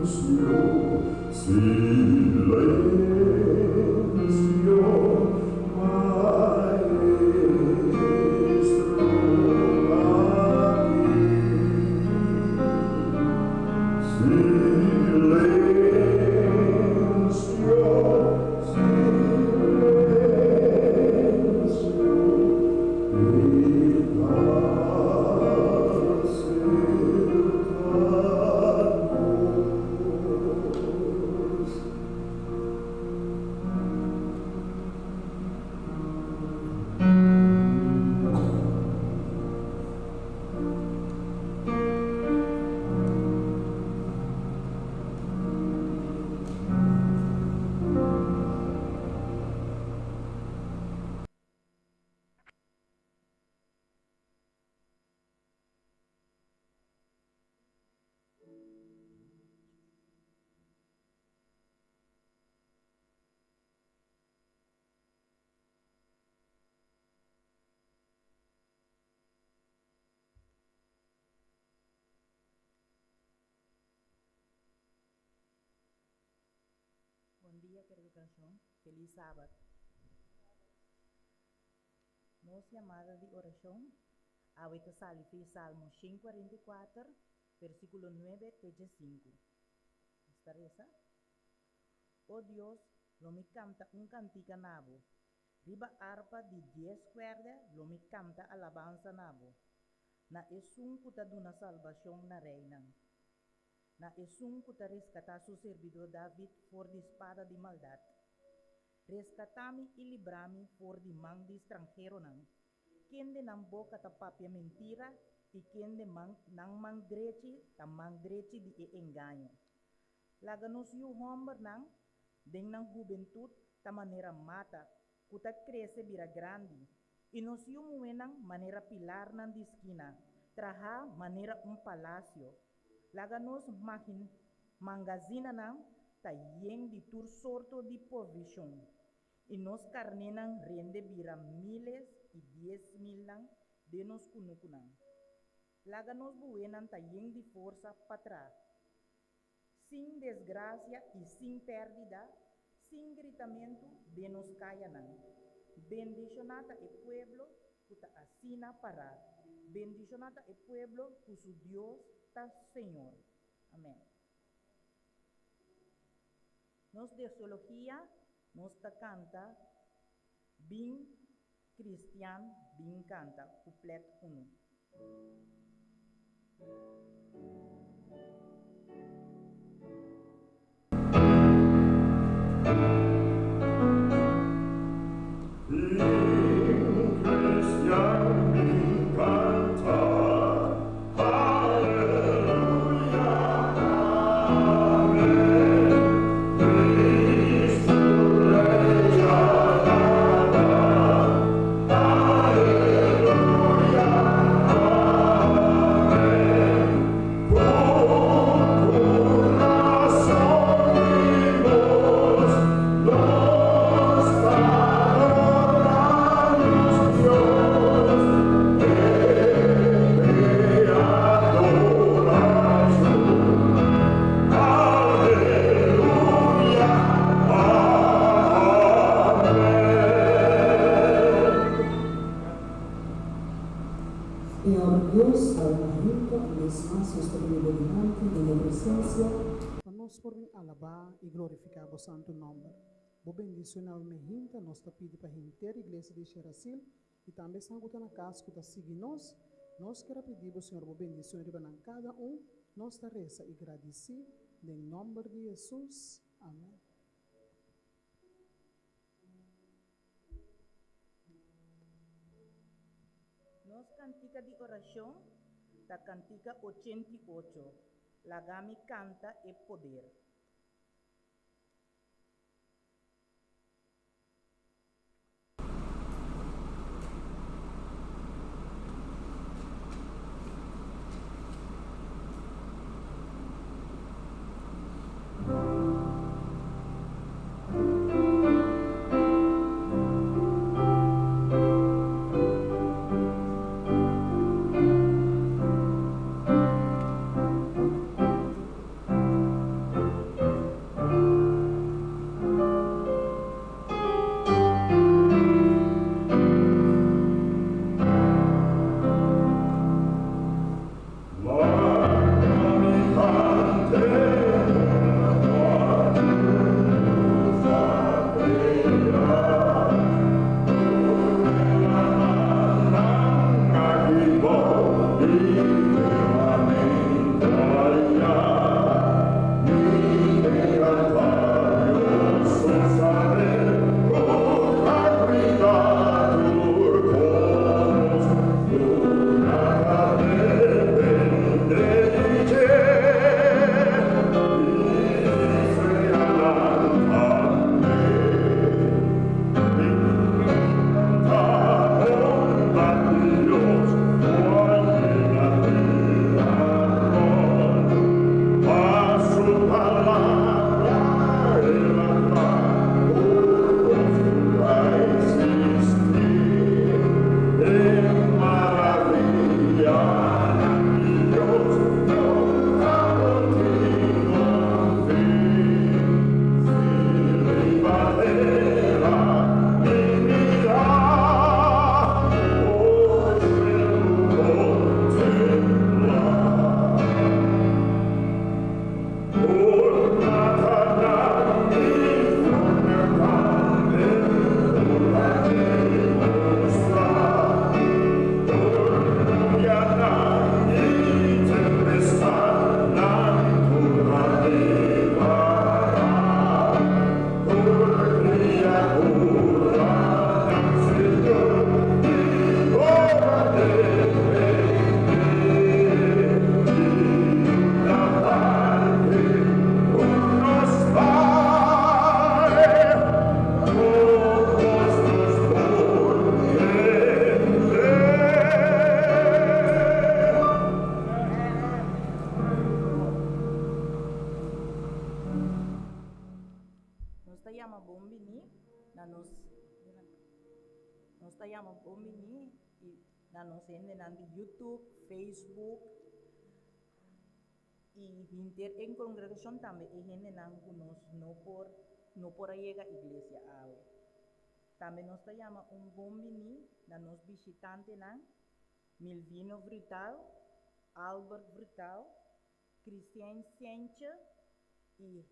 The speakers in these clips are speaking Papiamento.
Silenzio, silenzio, maestro aki. Silenzio, silenzio, e paz tra nos. Bon dia kerido canshon, felis sabat. Nos yamada di orashon awe ta sali fi Salmo 144, versikulo 9 te 15. Nos ta resa, O Dios, lo mi kanta un kantika na bo. Riba arpa di dies kuèrdè lo mi kanta alabansa na bo, na esun ku ta duna salbashon na reinan, na esun ku ta reskatá su sirbidó David for di spada di maldat. Reskatá mi i libra mi for di man di stranheronan, kende nan boka ta papia mentira i kende man nan man drechi ta man drechi di e engaño. Laga nos yu hòmbernan den nan hubentut ta manera mata ku ta krese bira grandi, i nos yu muhénan manera pilarnan di skina, trahá manera un palasio. Laga nos mangazinanan ta yen di tur sorto di provishon, i nos karnénan rende bira míles i dies milnan den nos kunukunan. Laga nos buenan ta yen di forsa pa traha. Sin desgrasia i sin pèrdida, sin gritamentu den nos kayanan. Bendishoná ta e pueblo ku ta asina pará. Bendishoná ta e pueblo ku su Dios ta Señor. Amèn. Nos doxologia nos ta kanta Bin Cristian bin kanta kuplet unu. Bin Cristian bin kanta Haleluya Amen Cristo Rey a kaba Haleluya Amen Ku kurason di nos nos ta adorá nos Dios E adorashon Aleluya Amen. Señor Dios, awe mainta un bes mas nos ta bini bo dilanti den bo presencia, Pa nos por bin alabá i glorifiká bo santu nòmber. Bo bendicion awe mehinta nos ta pidi pa henter Iglesia di Sherasil i tambe esnan ku ta na kas ku ta sigui nos. Nos kier a pidi bo Señor bo bendicion riba nan kada un. Nos ta resa i gradisí den nòmber di Hesus. Amen. Nos kantika di orashon ta kantika 88, Laga mi kanta e poder. yama bon biní na nos Nos ta yama bon biní i na nos hendenan di YouTube, Facebook i henter e kongregashon tambe e hendenan ku nos no por no por a yega iglesia awe. Tambe nos ta yama un bon biní na nos bishitantenan Milvino Vrutaal, Albert Vrutaal, Christian Sientje i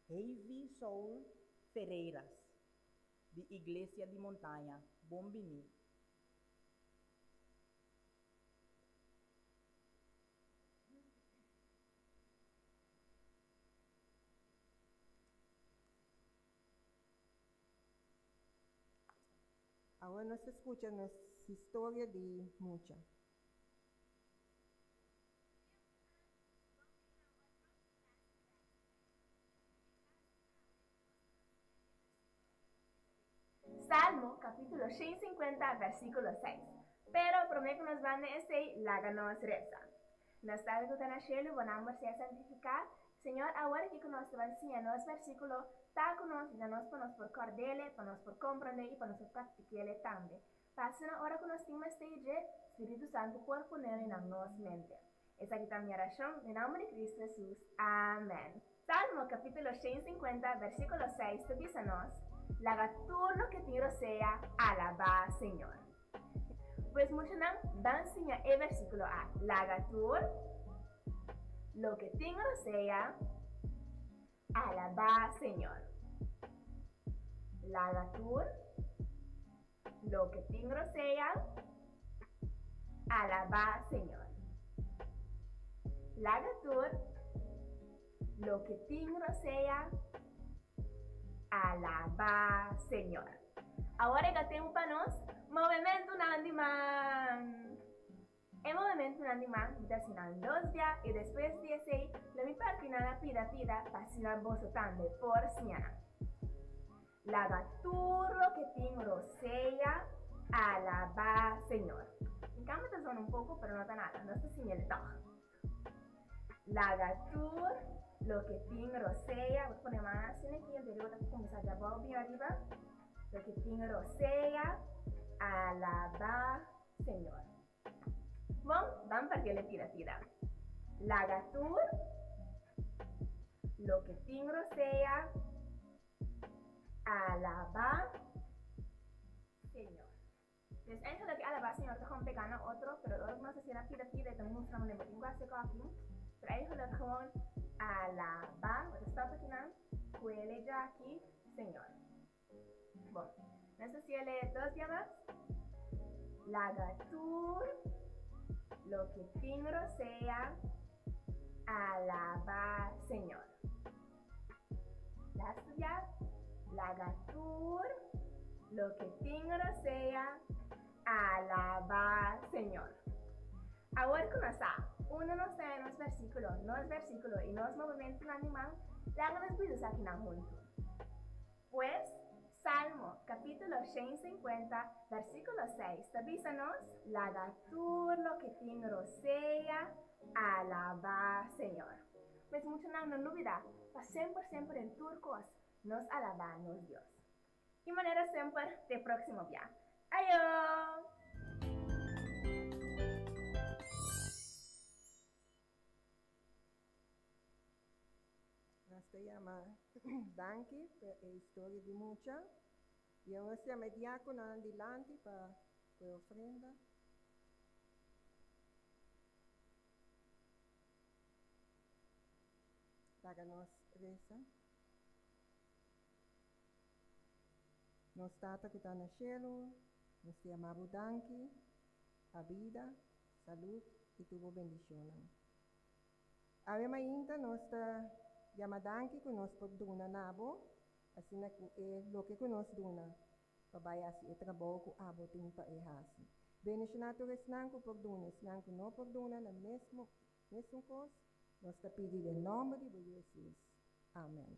Heavy Soul Ferreiras di Iglesia di Montaña. Bon biní. Awor nos ta skucha nos historia di mucha. Salmo capítulo 150 versículo 6. Pero promé ku nos ban den esei, laga nos resa. Nos Tata ku ta na shelu, bo nòmber sea santifiká. Señor, awor aki ku nos ta ban siña nos versíkulo, ta ku nos, yuda nos pa nos por kòrd'el, pa nos por komprondé i pa nos por praktik'el tambe. Pa asina ora ku nos tin mester di dje, Spiritu Santu por ponel na nos mente. Esaki ta mi orashon, den nòmber di Kristu Hesus. Amèn. Salmo kapítulo 150 versíkulo 6 ta bisa nos, Laga tur loke tin rosea alabá Señor. Pues muchanan, ban siña e versíkulo a, Laga tur loke tin rosea alabá Señor. Laga tur loke tin rosea alabá Señor. Laga tur loke tin rosea alabá Señor. Awor e ta tempu pa nos movementunan di man. E movementunan di man mi ta hasi nan dos bia i despues di esei lo mi parti nan na pida pida pa asina boso tambe por siña nan. Laga tur loke tin rosea alabá Señor. Mi kama ta zona un poko pero no ta nada, nos ta siñ'el tòg. Laga tur loke tin rosea, bo ta pone man asina aki anto riba ta kuminsá djabou bin ariba, loke tin rosea alabá Señor. Bon, ban partiel e pida pida. Laga tur loke tin rosea alabá Señor. Pues eigenlijk alabá Señor ta gewoon pegá na otro, pero ora ku nos hasié na pida pida e ta mustra manera bo tin ku hasi koki. Pero eigenlijk gewoon alabá, bo ta stòp akinan, kuele djaki Señor. Bon, nos ta siele dos bia mas. Laga tur loke tin rosea alabá Señor. Lastu bia, laga tur loke tin rosea alabá Señor. Awor ku nos sa unda nos ta den nos versíkulo, nos versíkulo i nos movementunan di man, laga nos bisa esakinan huntu. Pues, Salmo capítulo 150, versículo 6 ta bisa nos, Laga tur loke tin rosea alabá Señor. Pues muchanan no lubidá pa semper semper den tur kos nos alabá nos Dios. I manera semper te próksimo bia. Ayo! Nos ta yama danki pa e historia di mucha. I nos yama e diakononan dilanti pa e ofrenda. Laga nos resa. Nos Tata ku ta na shelu, nos ta yama bo danki pa bida, salud i tur bo bendishonnan. Awe mainta nos ta yama danki ku nos por duna na bo, asina ku e loke ku nos duna pa bai hasi e trabou ku abo tin pa e hasi. Bendishoná tur esnan ku por duna, esnan ku no por duna na mesmo mesun kos, nos ta pidi den nòmber di bo Yu Hesus. Amèn.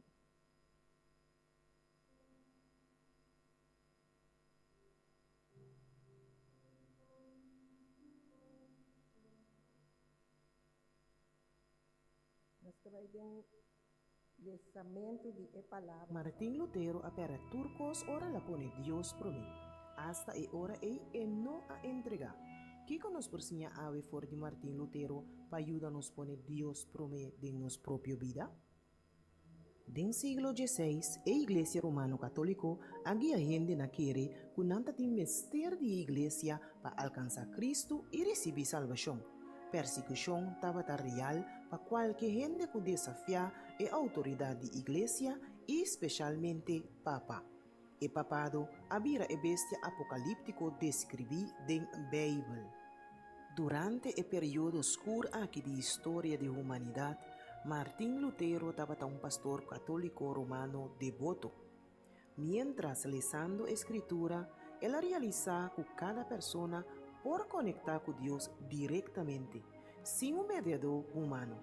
Nos ta bai den Lesamentu di e Palabra. Martin Lutero a pèrdè tur kos ora el a pone Dios promé. Asta e ora ei e no a entregá. Kiko nos por siña awe for di Martin Lutero pa yuda nos pone Dios promé den nos propio bida? Den siglo dieseis, e Iglesia Romano Katóliko a guia hende na kere ku nan ta tin mester di e iglesia pa alkansá Kristu i risibí salbashon. Persekushon tabata real pa kualke hende ku desafiá e outoridat di iglesia i speshalmente papa. E papado a bira e bestia apokalíptiko deskribí den Beibel. Durante e periodo skur aki di historia di humanidat, Martin Lutero tabata un pastor katóliko romano deboto. Miéntras lesando e Skritura, el a realisá ku kada persona por konektá ku Dios direktamente, sin un mediadó humano.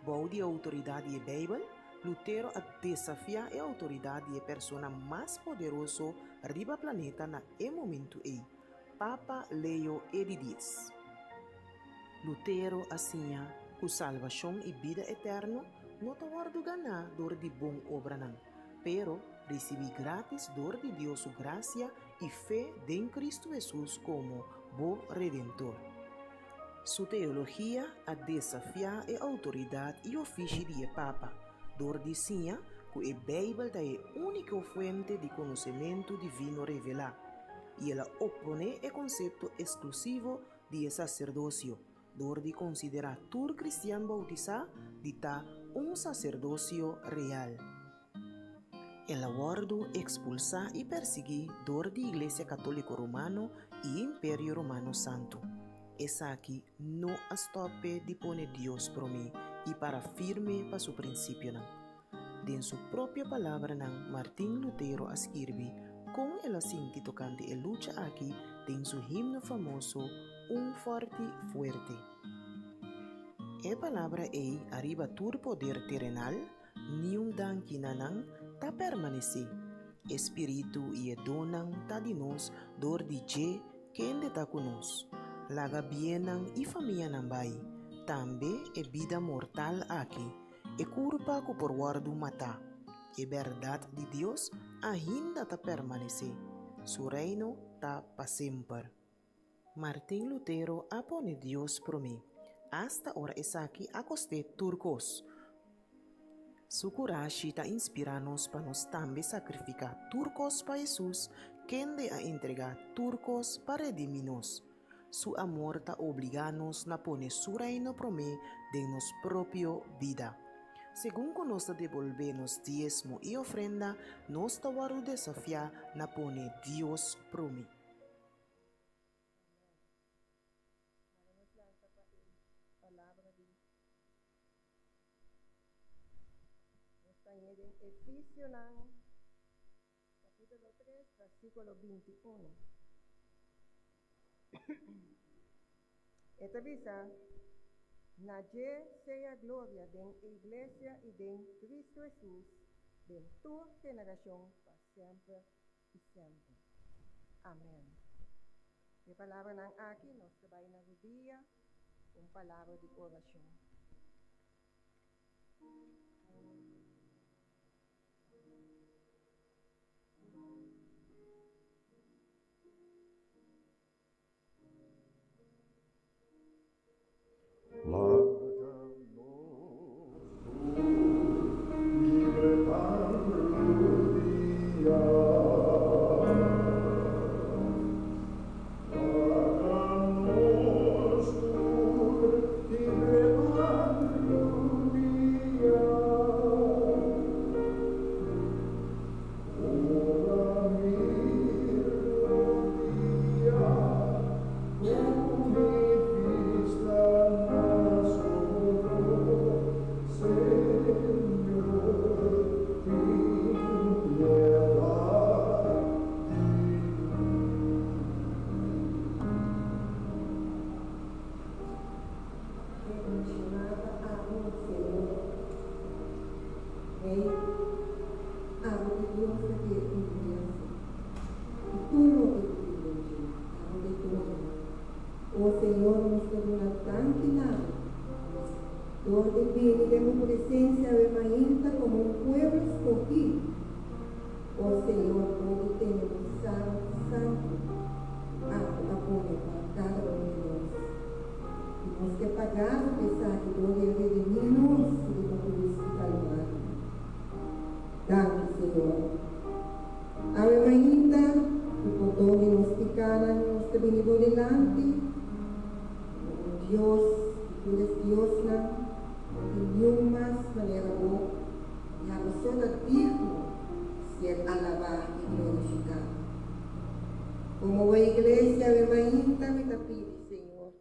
Bou di e outoridat di e Beibel, Lutero a desafiá e outoridat di e persona mas poderoso riba planeta na e momentu ei, Papa Leo e di Dies. Lutero a siña ku salbashon i bida eterno no ta wòrdu ganá dor di bon obranan, pero risibí grátis dor di Dios su grasia i fe den Kristu Hesus komo bo Redentor. Su teologia a desafiá e outoridat i ofishi di e papa dor di siña ku e Beibel ta e úniko fuente di konosementu divino revelá, i el a oponé e konsepto eksklusivo di e saserdosio dor di konsiderá tur kristian boutisá di ta un saserdosio real. El a wòrdu ekspulsá i persiguí dor di Iglesia Katóliko Romano i Imperio Romano Santu. Esaki no a stòp'e di pone Dios promé i para firme pa su prinsipionan. Den su propio palabranan Martin Lutero a skirbi kon el a sinti tokante e lucha aki den su himno famoso Un Forti Fuerte. E palabra ei ariba tur poder terenal, niun danki na nan, ta permanesé. E Spiritu i e donnan ta di nos dor di dje kende ta ku nos. Laga biennan i famianan bai, tambe e bida mortal aki, E kurpa ku por wòrdu matá. E bèrdat di Dios ainda ta permanesé, Su reino ta pa semper. Martin Lutero a pone Dios promé, asta ora esaki a kost'é tur kos. Su kurashi ta inspirá nos pa nos tambe sakrifiká tur kos pa Hesus, kende a entregá tur kos pa redimí nos. Su amor ta obligá nos na pone su Reino promé den nos propio bida. Segun ku nos ta debolbé nos diesmo i ofrenda, nos ta wòrdu desafiá na pone Dios promé. Capítulo 3, versículo 21. E ta bisa, Na dje sea gloria den e iglesia i den Cristo Hesus den tur generacion pa semper i semper. Amen. E palabranan aki nos ta bai na rudia un palabra di oracion. Dor di bini den bo presensia awe mainta komo un pueblo skohí, o Señor, dor di tene bo Sabat santu ku abo a pone pa kada un di nos. I nos ke pagá bo pa esaki dor di redimí nos riba krus di Kalvario. Danki, Señor. Awe mainta, ku pordon di nos pikánan, nos ta bini bo dilanti. Bo un Dios di tur es diosnan, no tin niun mas manera bo, i abo so ta digno ser alabá i glorifiká. Komo bo iglesia awe mainta mi ta pidi, Señor,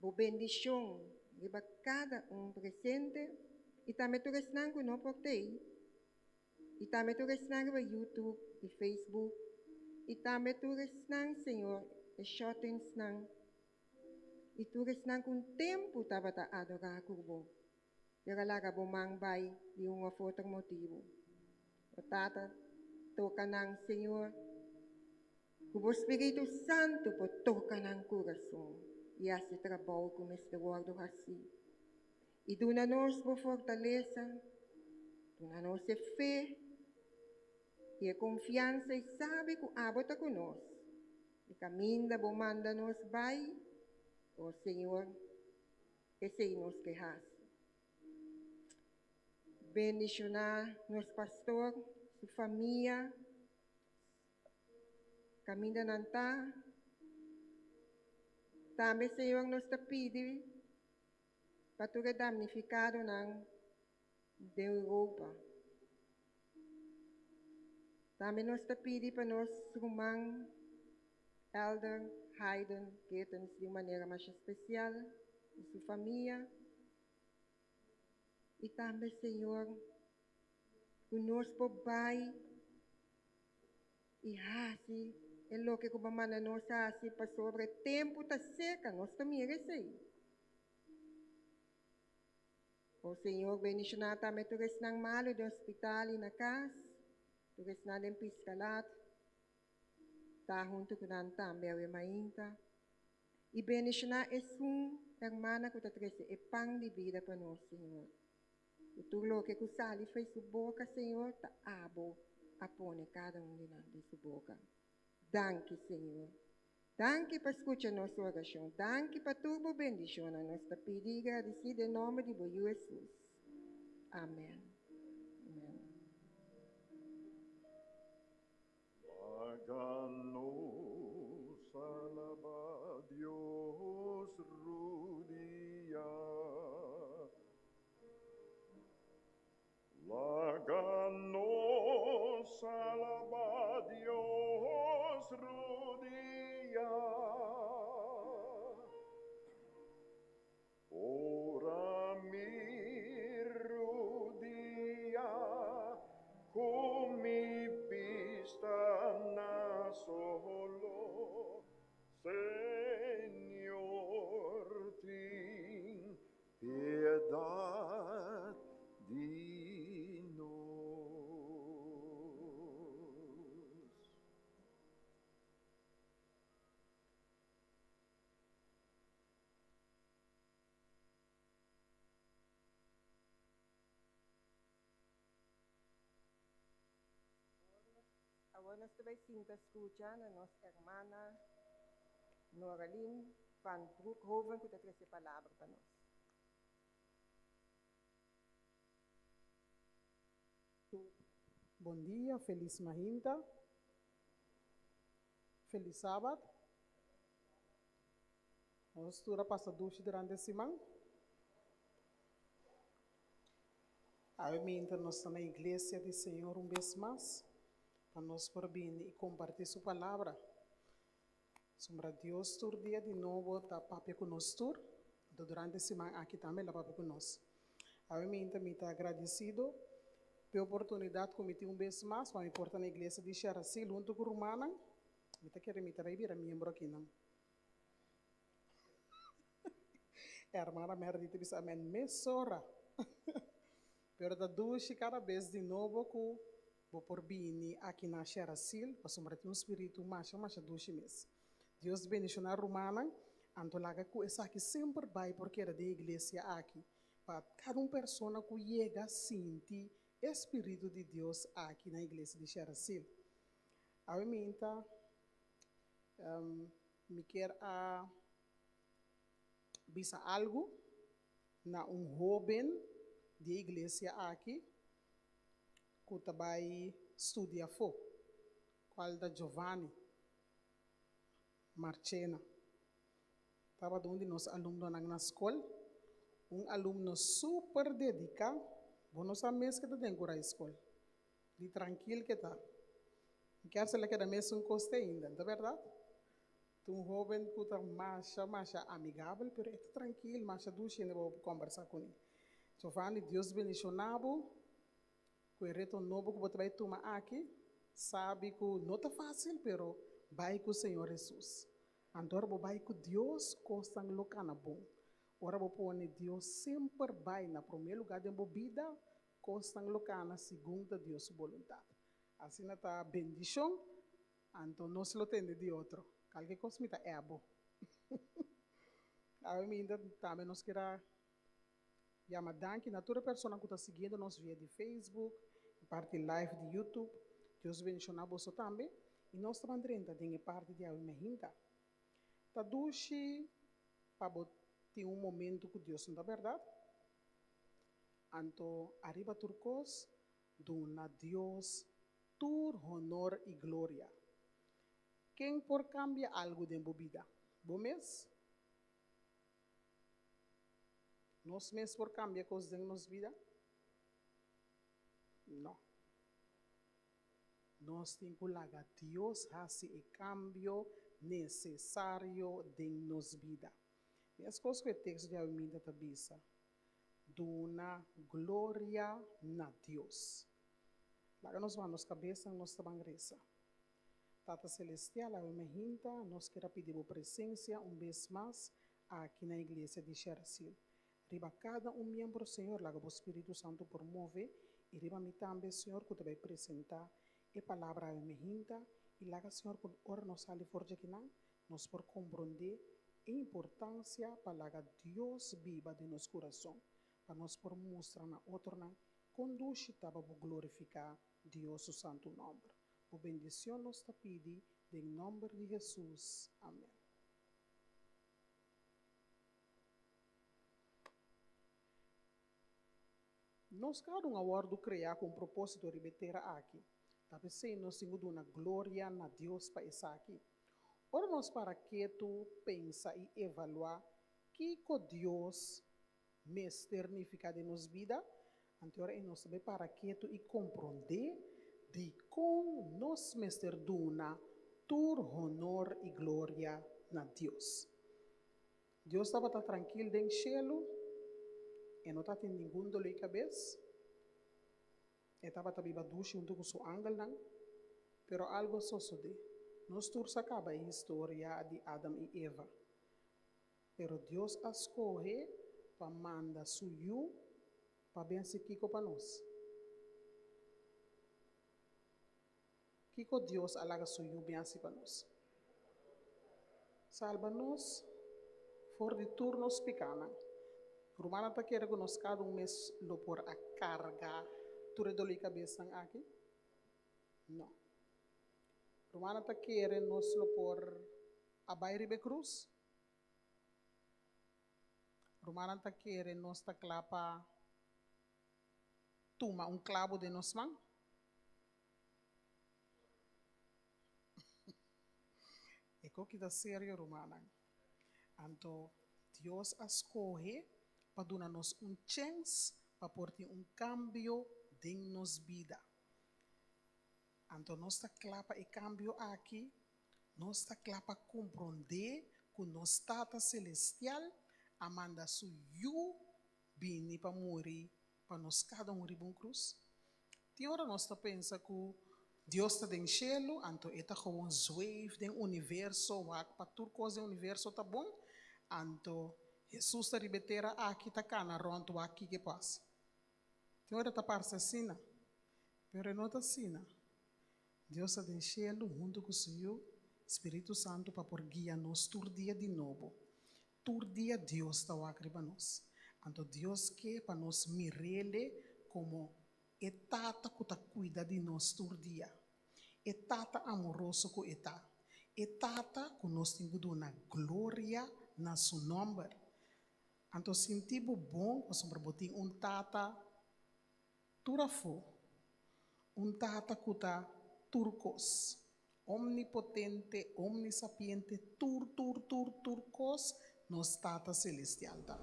bo bendishon riba kada un presente i tambe tur esnan ku no por t'ei, i tambe tur esnan riba YouTube i Facebook, i tambe tur esnan, Señor, e shut-insnan, i tur esnan ku un tempu tabata adorá ku Bo, pero a laga Bo man bai di un òf otro motibu. O Tata, toka nan, Señor, ku Bo Spiritu Santu por toka nan kurason i hasi trabou ku mester wòrdu hasí. I duna nos bo fortalesa, duna nos e fe i e konfiansa i sabi ku abo ta ku nos, i kaminda bo manda nos bai, o Señor, esei nos ke hasi. Bendishoná nos pastor, su famia, kaminda nan ta. Tambe, Señor, nos ta pidi pa tur e damnifikadonan den Europa. Tambe nos ta pidi pa nos ruman Elder Hayden Gittens di un manera masha spesial i su famia. I tambe, Señor, ku nos por bai I hasi e loke ku bo manda nos hasi, pasobra e tempu ta serka, nos ta mira esei. O Señor, bendishoná tambe tur esnan malu den hospital i na kas, tur esnan den piskalat, ta huntu ku nan tambe awe mainta. I bendishoná esun hermana ku ta trese e pan di bida pa nos, Señor. Ku tur loke ku sali fo'i su boka, Señor, ta abo a pone kada un di nan den su boka. Danki, Señor. Danki pa skucha nos orashon. Danki pa tur bo bendishonnan. Nos ta pidi i gradisí den nòmber di bo Yu Hesus. Amèn. Amèn. Laga nos alabá Dios rudia. Laga nos alabá Dios rudia. Ora mi rudia ku mi bista na solo, Señor tin piedad di nos. Awor nos ta bai sinta skucha na nos hermana Noralyn van Broekhoven ku ta trese palabra pa nos. Bon dia, felis mahinta, felis sabat. Nos tur a pasa dushi durante e siman. Awe mientras nos ta na iglesia di Señor un bes mas, pa nos por bini i kompartí Su palabra. Sombra Dios tur dia di nobo ta papia ku nos tur, anto durante e siman aki tambe el a papia ku nos. Awe mientras mi ta agradesido p'e oportunidat ku mi tin un bes mas pa mi por ta na iglesia di Sharacil huntu ku rumannan. Mi ta kere mi ta bai bira miembro akinan. Hermana Merdi ta bisa amen mesora. Pero ta dushi kada bes di nobo ku bo por bini aki na Sherasil pasobra tin un spiritu masha masha dushi mes. Dios bendishoná rumannan, anto laga ku esaki semper bai por keda den iglesia aki. Pa kada un persona ku yega sinti e Spiritu di Dios aki na Iglesia di Sherasil. Awe minta mi kier a bisa algu na un hoben di e iglesia aki ku ta bai studia afó, kual ta Giovanni Marchena. Tabata un di nos alumnonan na skol, un alumno super dediká, bo no sa mes ke ta den ku rai skol, di trankil ke ta. Mi kier sa el a keda mesun kos te ainda, no ta bèrdat? Ta un hóben ku ta masha masha amigabel, pero e ta trankil, masha dushi hende bo por kòmbersá kuné. Giovanni, Dios bendishoná bo ku e reto nobo ku bo ta bai tuma aki. Sabi ku no ta fásil, pero bai ku Señor Hesus. Anto ora bo bai ku Dios, kosnan lo kana bon. Ora bo pone Dios semper bai na promé lugá den bo bida, kosnan lo kana segun ta Dios su boluntat. Asina ta bendishon, anto nos lo tende di otro. Kalke kos mi ta èbo. Awe minda tambe nos kier a yama danki na tur e personan ku ta siguiendo nos via di Facebook, e parti live di YouTube. Dios bendishoná boso tambe. I nos ta ban drenta den e parti di awe mehinta. Ta dushi pa bo tin un momento ku Dios, no ta bèrdat? Anto ariba tur kos, duna Dios tur honor i gloria. Ken por kambia algu den bo bida? Bo mes? Nos mes por kambia kos den nos bida? No. Nos tin ku laga Dios hasi e kambio nesesario den nos bida. Meskos ku e teksto di awiminta ta bisa, Duna gloria na Dios. Laga nos baha nos kabesnan, nos ta ban resa. Tata Celestial, awe mainta nos kier a pidi Bo presencia un bes mas aki na Iglesia di Shersil. Riba kada un miembro, Señor, laga Bo Spiritu Santo por move y riba mi tambe, Señor, cu ta bay presenta e palabra awe mainta y laga, Señor, cu ora nos sali for djakinan, nos por comprende e importancia pa laga Dios biba den nos curason, pa nos por mustra na otronan con dushi ta pa Bo glorifica Dios su santu nomber. Bo bendicion nos ta pidi den nomber di Jesus. Amen. Nos kada un a wòrdu kreá ku un propósito riba e tera aki. Ta p'esei nos tin ku duna gloria na Dios pa esaki. Ora nos para ketu, pensa i evaluá kiko Dios mester nifiká den nos bida, anto ora ei nos ta bai para ketu i komprondé dikon nos mester duna tur honor i gloria na Dios. Dios tabata trankil den shelu, e no tatin ningun doló di kabes. E tabata biba dushi huntu ku su angelnan. Pero algu a sosodé. Nos tur sa kaba e historia di Adam i Eva. Pero Dios a skohe pa manda su Yu pa bin hasi kiko pa nos? Kiko Dios a laga su Yu bin hasi pa nos? Salba nos for di tur nos pikánan. Rumannan ta kere ku nos kada un mes lo por a karga tur e doló di kabesnan aki? No. Rumannan ta kere nos lo por a bai riba e krus? Rumannan ta kere nos ta kla pa tuma un klabu den nos man? E koki ta serio, rumannan. Anto Dios a skohe pa duna nos un chèns pa por tin un kambio den nos bida. Anto nos ta kla pa e kambio aki? Nos ta kla pa komprondé ku nos Tata Selestial a manda Su Yu bini pa muri pa nos kada un riba un krus? Tin ora nos ta pensa ku Dios ta den shelu, anto e ta gewoon zweef den universo, wak pa tur kos den universo ta bon, anto Hesus ta riba e tera aki ta kana rònt wak kiko e pasa. Tin ora ta parse asina, pero e no ta asina. Dios ta den shelu huntu ku su Yu, Spiritu Santu, pa por guia nos tur dia di nobo. Tur dia Dios ta wak riba nos. Anto Dios ke pa nos mir'Ele komo e Tata ku ta kuida di nos tur dia, e Tata amoroso ku e ta, e Tata ku nos tin ku duna gloria na su nòmber. Anto sinti bo bon pasobra bo tin un Tata tur afó, un Tata ku ta tur kos, omnipotente, omnisapiente, tur, tur, tur, tur kos nos Tata Selestial ta.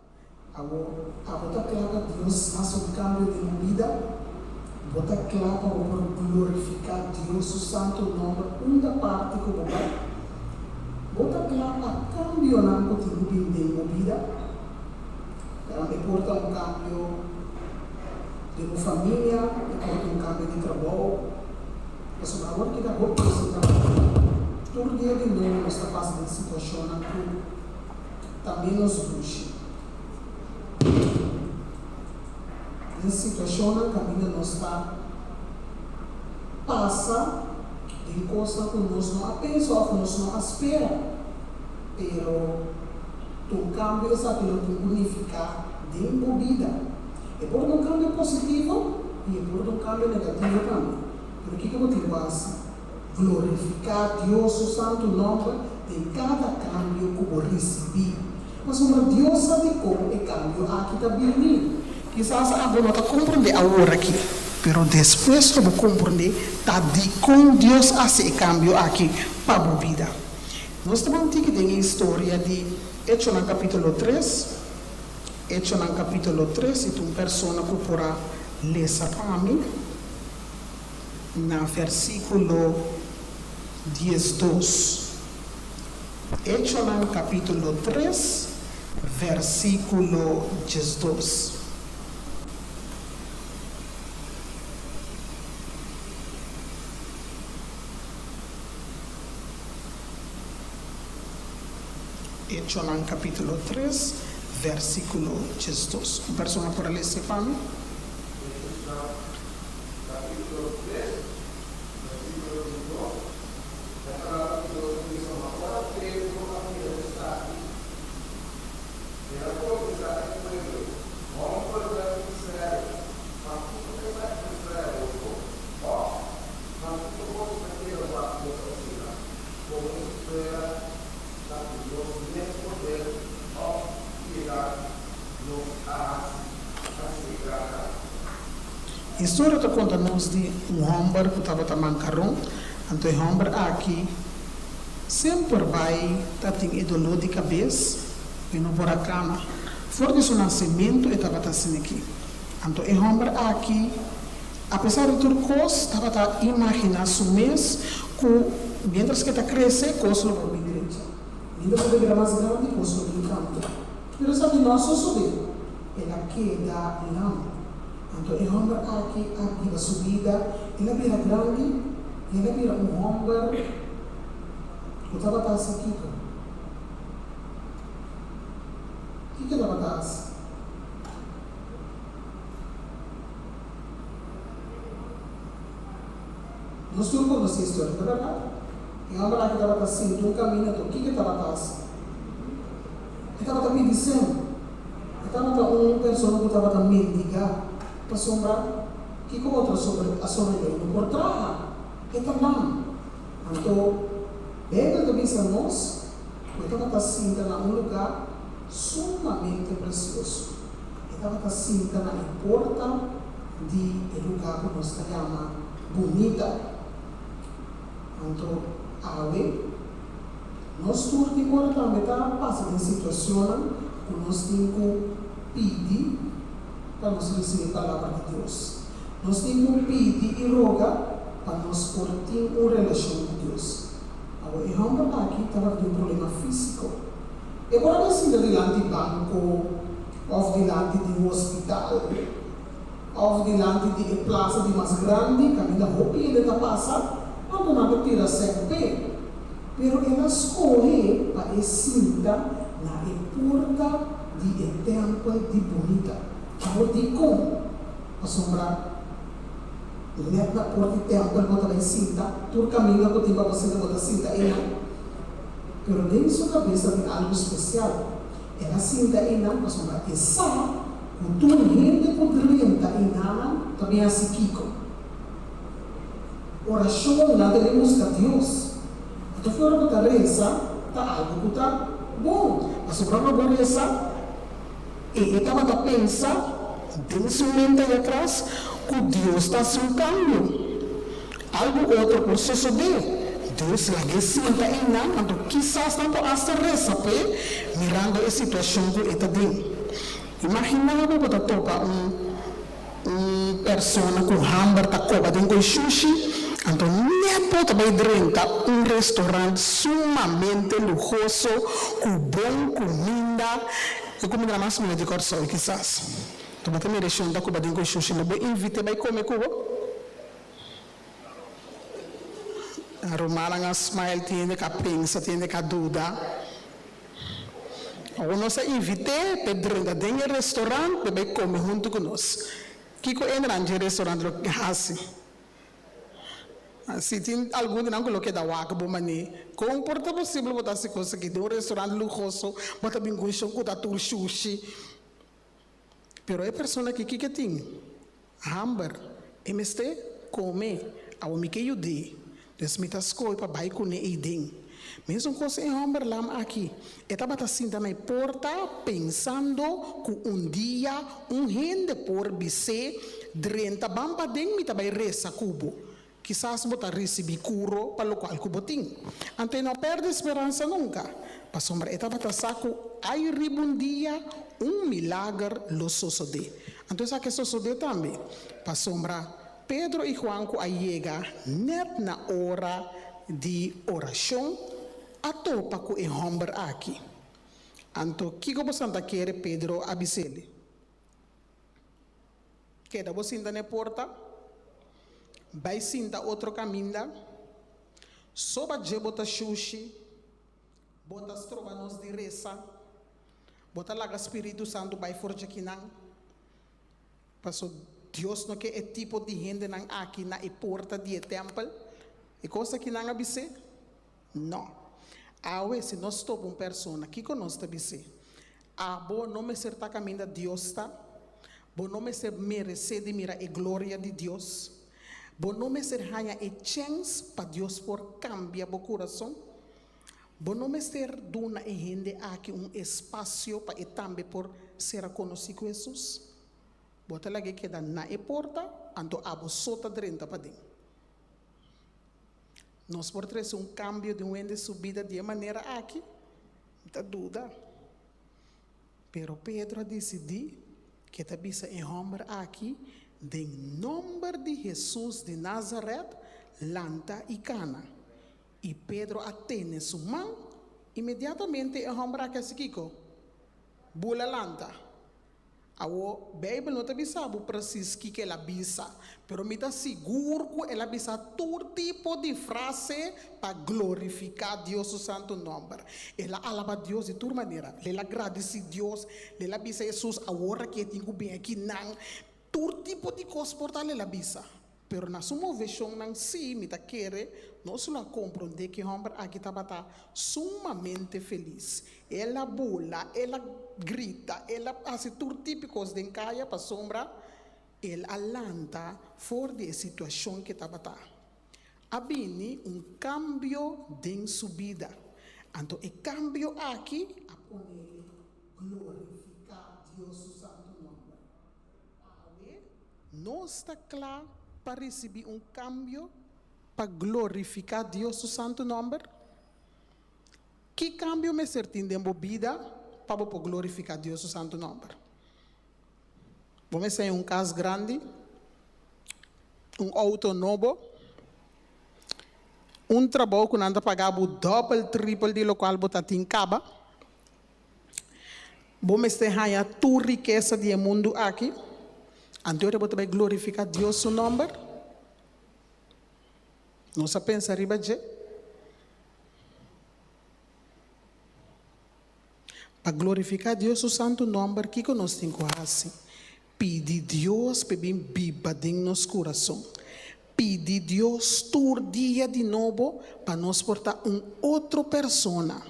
Awor, abo ta kla pa Dios hasi un kambio den bo bida? Bo ta kla pa bo por glorifiká Dios su santu nòmber unda parti ku bo bai? Bo ta kla pa kambionan ku tin ku bin den bo bida? E por ta un kambio den bo famia, e por ta un kambio di trabou. Pasobra awor ki ta hopi nos ta traha. Tur dia di nobo nos ta pasa den situashonnan ku ta ménos dushi. Den situashonnan kaminda nos ta pasa den kosnan ku nos no a pensa òf nos no a spera. Pero tur kambio esaki lo tin ku nifiká den bo bida. E por ta un kambio positivo i e por ta un kambio negativo tambe. Pero kiko bo tin ku hasi? Glorifiká Dios su santu nòmber den kada kambio ku bo risibí. Pasobra Dios sa dikon e kambio aki ta bini. Kisas abo no ta komprondé aworakí, pero despues lo bo komprondé ta dikon Dios hasi e kambio aki pa bo bida. Nos ta ban tiki den e historia di Echonan kapítulo tres. Echonan kapítulo tres, i ta un persona ku por a lesa pa mi na versíkulo 12. Echonan kapítulo tres, versíkulo 12. Echonan kapítulo tres, versíkulo 12. Un persona por a lesa pa mi? Echonan kapítulo tres, versíkulo 12, E palabra di Dios ta bisa, Ma ora Pedro a mira esaki, el a kontestá e pueblo, Hòmbernan di Israel, pakiko esaki ta straña boso? Òf, pakiko boso ta keda wak nos asina, komo si fuera ta ku nos mes poder òf piedat nos a hasi hasi e gran aki? Historia ta konta nos di un hòmber ku tabata mankaron. Anto e hòmber aki semper bai ta tin e doló di kabes, e no por a kana. For di su nasementu e tabata asin'aki. Anto e hòmber aki, apesar di tur kos, tabata imaginá su mes ku miéntras ku e ta krese, kos lo por bin drecha. Miéntras ku e ta bira mas grandi, kos lo bin kambia. Pero esaki no a sosodé. El a keda lam. Anto e hòmber aki a biba su bida, el a bira grandi i el a bira un hòmber ku tabata hasi kiko? Kiko e tabata hasi? Nos tur konosé e storia, ta bèrdat? E hòmber aki tabata sinti un kaminda, anto kiko e tabata hasi? E tabata pidi sèn. E tabata un persona ku tabata mendigá, pasobra kiko otro a sobrebibí? No por traha. E ta lam. Anto, Beibel ta bisa nos ku e tabata sinta na un lugá sumamente presioso. E tabata sinta na e porta di e lugá ku nos ta yama Bunita. Anto, awe. Nos tur tin ora tambe ta pasa den situacionnan cu nos tin cu pidi pa nos ricibi Palabra di Dios. Nos tin cu pidi y roga pa nos por tin un relacion cu Dios. Awor e homber aki tabata tin un problema fisico. E por a sinta dilanti banco of dilanti di un hospital of dilanti di e plaza di mas grandi caminda hopi hende ta pasa, anto nan ta tira sèn p'e. Pero el a skohe pa e sinta na e porta di e tèmpel di Bunita. Awor dikon? Pasobra nèt na porta di tèmpel bo ta bai sinta, tur kaminda ku tin pa bo sinta bo ta sinta einan. Pero den su kabes ta tin algu spesial. El a sinta einan pasobra e sa. Ku tur hende ku drenta einanan ta bin hasi kiko? Orashon, nan ta bin buska Dios. Anto fi ora bo ta resa ta algu ku ta bon. Pasobra ora bo resa, e e tabata pensa den su mente ei atras ku Dios ta hasi un kambio. Algu otro por sosodé. Dios lag'é sinta einan, anto kisas nan por asta resa p'e mirando e situashon ku e ta den. Imaginá bo bo ta topa un un persona ku hamber ta koba den koi shushi, anto nèt bo ta bai drenta un restorant sumamente luhoso ku bon kuminda, e kuminda mas mihó di Kòrsou kisas. Anto bo ta mira e shon ta koba den koi shushi, lo bo invit'é bai kome ku bo? Rumannan a smile, tin hende ka pensa, tin hende ka duda. Awor nos a invit'é p'e drenta den e restaurant p'e bai kome huntu ku nos. Kiko entra dje restaurant lo hasi? Si tin algun di nan ku lo keda wak bo manera. Kon por ta posibel bo ta hasi kos aki den un restaurant luhoso, bo ta bin ku un shon ku ta tur shushi? Pero e persona aki kiko e tin? Hamber. E mester kome. Awor mi ke yud'é. Dus mi ta skohe pa bai kuné eiden. Mesun kos e hòmber lam aki. E tabata sinta na e porta pensando ku un dia un hende por bis'é, Drenta ban paden mi ta bai resa ku bo. Kisas bo ta risibí kuro pa lokual ku bo tin. Anto e no a pèrdè speransa nunka, pasobra e tabata sa ku ai riba un dia un milager lo sosodé. Anto esaki a sosodé tambe, pasobra Pedro i Juan ku a yega nèt na ora di orashon a topa ku e hòmber aki. Anto kiko boso ta kere Pedro a bis'el? Keda bo sinta n'e porta, bai sinta otro kaminda, soba dje bo ta shushi, bo ta stroba nos di resa, bo ta laga Spiritu Santu bai for djakinan. Paso Dios no ke e tipo di hendenan aki na e porta di e tèmpel. E kos aki nan a bis'é? No. Awe, si nos topa un persona, kiko nos ta bis'é? Abo no mester ta kaminda Dios ta. Bo no mester meresé di mira e gloria di Dios. Bo no mester haña e chèns pa Dios por kambia bo kurason. Bo no mester duna e hende aki un espasio pa e tambe por sera konosí ku Hesus. Bo ta lag'é keda na e porta, anto abo so ta drenta paden. Nos por trese un kambio den un hende su bida di e manera aki? Mi ta duda. Pero Pedro a disidí ku e ta bisa e hòmber aki, Den nòmber di Hesus di Nazaret, lanta i kana. I Pedro a tene su man, inmediatamente e hòmber aki a hasi kiko? Bula lanta. Awor, Beibel no ta bisa bo presis kiko el a bisa, pero mi ta sigur ku el a bisa tur tipo di frase pa glorifiká Dios su santu nòmber. El a alabá Dios di tur manera. El a gradisí Dios, el a bisa Hesus awor aki e tin ku bin akinan. Tur tipo di kos por tal el a bisa. Pero na su moveshonnan sí mi ta kere nos lo a komprondé ku e hòmber aki tabata sumamente felis. El a bula, el a grita, el a hasi tur tipo kos den kaya pasobra el a lanta for di e situashon ku e tabata. A bini un kambio den su bida. Anto e kambio aki a pon'é glorifiká Dios su santu nòmber. Awe nos ta kla pa risibí un kambio pa glorifiká Dios su santu nòmber? Ki kambio mester tin den bo bida pa bo por glorifiká Dios su santu nòmber? Bo mester haña un kas grandi, un outo nobo, un trabou ku nan ta paga bo dòbel, tripel di lokual bo ta tin kaba? Bo mester haña tur rikesa di e mundu aki, anto ora bo ta bai glorifiká Dios su nòmber? Nos a pensa riba dje? Pa glorifiká Dios su santu nòmber, kiko nos tin ku hasi? Pidi Dios p'e bin biba den nos kurason. Pidi Dios tur dia di nobo pa nos por ta un otro persona.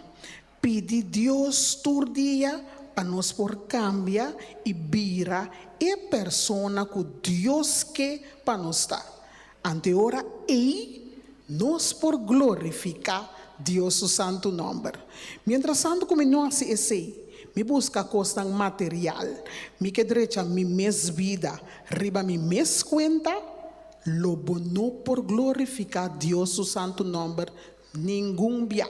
Pidi Dios tur dia. pa nos por kambia i bira e persona ku Dios ke pa nos ta. Anto e ora ei nos por glorifiká Dios su santu nòmber. Mientrastantu ku mi no hasi esei, mi buska kosnan material, mi ke drecha mi mes bida riba mi mes kuenta, lo bo no por glorifiká Dios su santu nòmber ningun bia.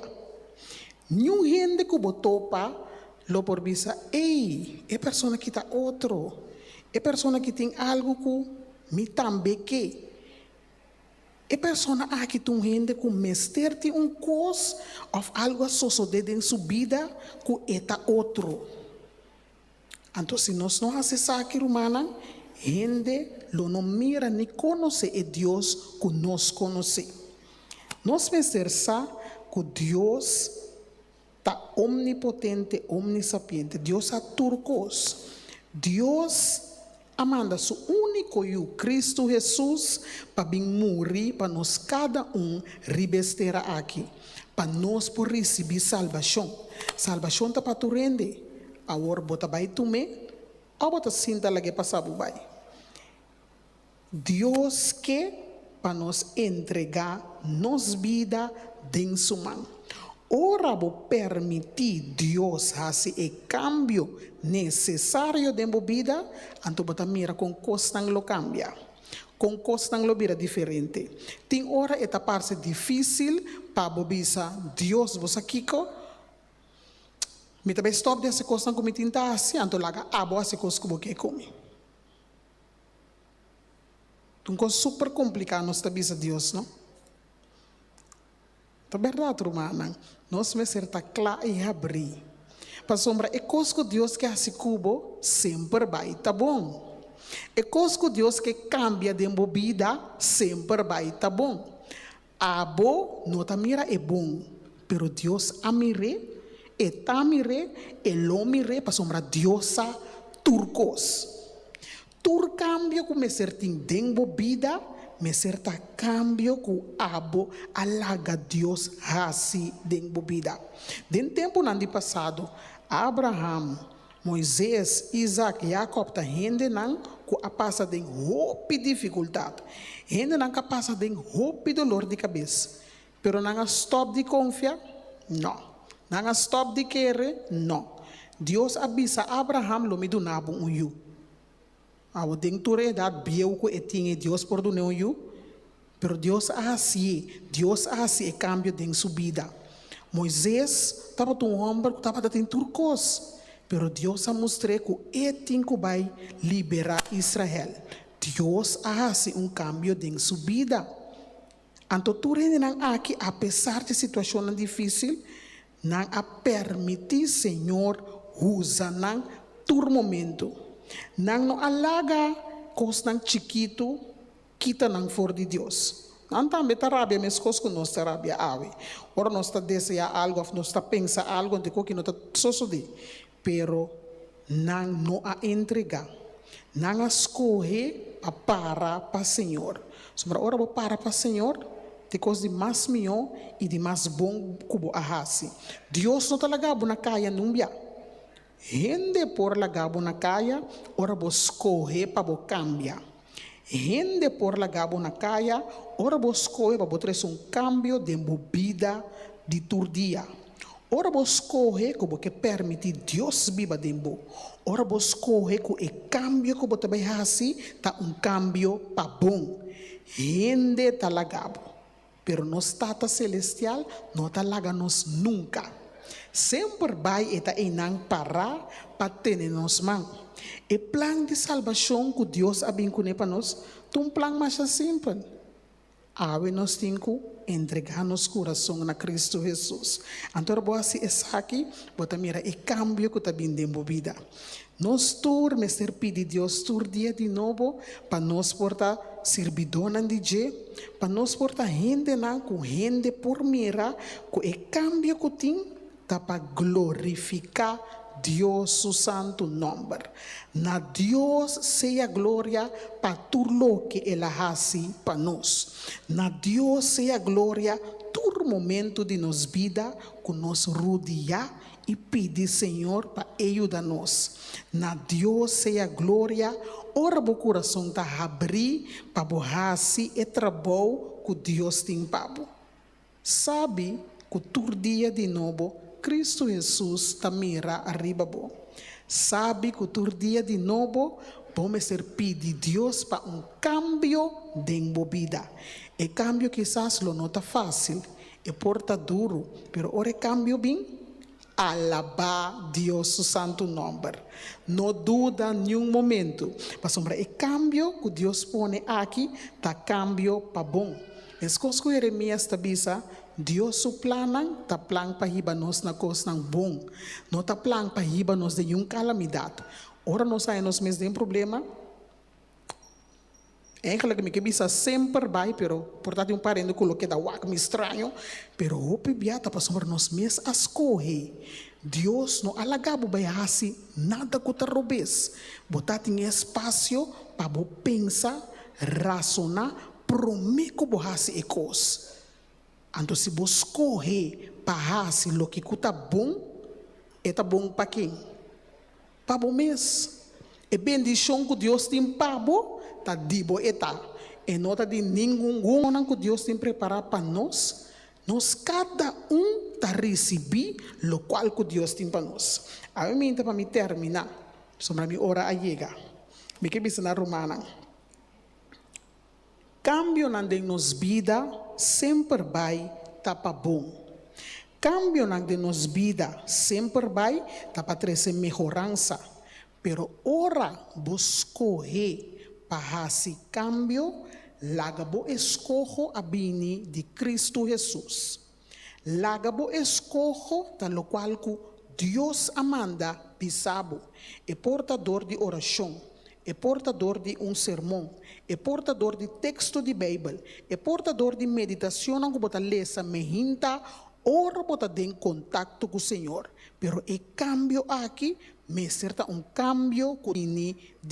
Niun hende ku bo topa lo por bisa, Ey, e persona aki ta otro. E persona aki tin algu ku mi tambe ke. E persona aki ta un hende ku mester tin un kos òf algu a sosodé den su bida ku e ta otro. Anto si nos no hasi esaki, rumannan, hende lo no mira ni konosé e Dios ku nos konosé. Nos mester sa ku Dios ta omnipotente, omnisapiente. Dios sa tur kos. Dios a manda su úniko Yu, Kristu Hesus, pa bin muri pa nos kada un riba es tera aki, pa nos por risibí salbashon. Salbashon ta pa tur hende. Awor bo ta bai tum'é òf bo ta sinta lag'é pasa bo bai? Dios ke pa nos entregá nos bida den su man. Ora bo permití Dios hasi e kambio nesesario den bo bida, anto bo ta mira kon kosnan lo kambia, kon kosnan lo bira diferente. Tin ora e ta parse difísil pa bo bisa, Dios, bo sa kiko? Mi ta bai stòp di hasi kosnan ku mi tin ta hasi, anto laga abo hasi kos ku bo ke ku mi. Ta un kos super kompliká nos ta bisa Dios, no? Ta bèrdat, rumannan, nos mester ta kla i habrí. Pasobra e kos ku Dios ke hasi ku bo semper bai ta bon. E kos ku Dios ke kambia den bo bida semper bai ta bon. Abo no ta mira e bon, pero Dios a mir'é, e ta mir'é, e lo mir'é, pasobra Dios sa tur kos. Tur kambio ku mester tin den bo bida mester ta kambio ku abo a laga Dios hasi den bo bida. Den tempunan di pasado, Abraham, Moises, Isaac, Jacob ta hendenan ku a pasa den hopi difikultat. Hendenan ku a pasa den hopi dolor di kabes. Pero nan a stòp di konfia? Nò. Nan a stòp di kere? Nò. Dios a bisa Abraham, Lo mi duna bo un yu. Awo den tur e edat bieu ku e tin e Dios por dun'é un yu? Pero Dios a hasié, Dios a hasi e kambio den su bida. Moises tabata un hòmber ku tabata tin tur kos, pero Dios a mustr'é ku e tin ku bai liberá Israel. Dios a hasi un kambio den su bida. Anto tur hendenan aki, apesar di situashonnan difísil, nan a permití Señor usa nan tur momentu. Nan no a laga kosnan chikitu kita nan for di Dios. Nan tambe ta rabia meskos ku nos ta rabia awe. Ora nos ta deseá algu òf nos ta pensa algu, anto ku no ta sosodé. Pero nan no a entregá. Nan a skohe pa para pa Señor. Pasobra ora bo para pa Señor, ta e kos di mas mihó i di mas bon ku bo a hasi. Dios no ta laga bo na kaya nunbia. Hende por laga bo na kaya ora bo skohe pa bo kambia. Hende por laga bo na kaya ora bo skohe pa bo trese un kambio den bo bida di tur dia. Ora bo skohe ku bo ke permití Dios biba den bo. Ora bo skohe ku e kambio ku bo ta bai hasi ta un kambio pa bon. Hende ta laga bo, pero nos Tata Selestial no ta laga nos nunka. Semper bai e ta einan pará pa tene nos man. E plan di salbashon ku Dios a bin kuné pa nos ta un plan masha simpel. Awe nos tin ku entregá nos kurason na Kristu Hesus. Anto ora bo hasi esaki, bo ta mira e kambio ku ta bin den bo bida. Nos tur mester pidi Dios tur dia di nobo pa nos por ta sirbidónan di dje, pa nos por ta hendenan ku hende por mira ku e kambio ku tin ta pa glorifiká Dios su santu nòmber. Na Dios sea gloria pa tur loke el a hasi pa nos. Na Dios sea gloria tur momentu di nos bida ku nos rudiá. i pidi Señor pa E yuda nos. Na Dios sea gloria ora bo kurason ta habrí pa bo hasi e trabou ku Dios tin pa bo. Sabi ku tur dia di nobo Kristu Hesus ta mira ariba bo. Sabi ku tur dia di nobo bo mester pidi Dios pa un kambio den bo bida. E kambio kisas lo no ta fásil, e por ta duru, pero ora e kambio bin, alabá Dios su santu nòmber. No duda niun momentu, pasobra e kambio ku Dios pone aki ta kambio pa bon. Meskos ku Jeremias ta bisa, Dios su plannan ta plan pa hiba nos na kosnan bon, no ta plan pa hiba nos den niun kalamidat. Ora nos haña nos mes den problema, Eigenlijk mi ke bisa semper bai pero por ta tin un par hende ku lo keda wak mi straño pero hopi bia ta pasobra nos mes a skohe. Dios no a laga bo bai hasi nada ku ta robes. Bo ta tin e espasio pa bo pensa, rasoná promé ku bo hasi e kos. Anto si bo skohe pa hasi loke ku ta bon, e ta bon pa ken? Pa bo mes. E bendishon ku Dios tin pa bo ta di bo e ta. E no ta di ningun nan ku Dios tin prepará pa nos. Nos kada un ta risibí lokual ku Dios tin pa nos. Awe minta pa mi terminá, pasobra mi ora a yega. Mi ke bisa na rumannan, Kambionan den nos bida semper bai ta pa bon. Kambionan den nos bida semper bai ta pa trese mehoransa. Pero ora bo skohe pa hasi kambio, laga bo eskoho a bini di Kristu Hesus. Laga bo eskoho ta lokual ku Dios a manda bisa bo, e por ta dor di orashon, e por ta dor di un sermon, e por ta dor di teksto di Beibel, e por ta dor di meditacionnan ku bo ta lesa mehinta ora bo ta den kontakto ku Señor. Pero e kambio aki mester ta un kambio ku bini di.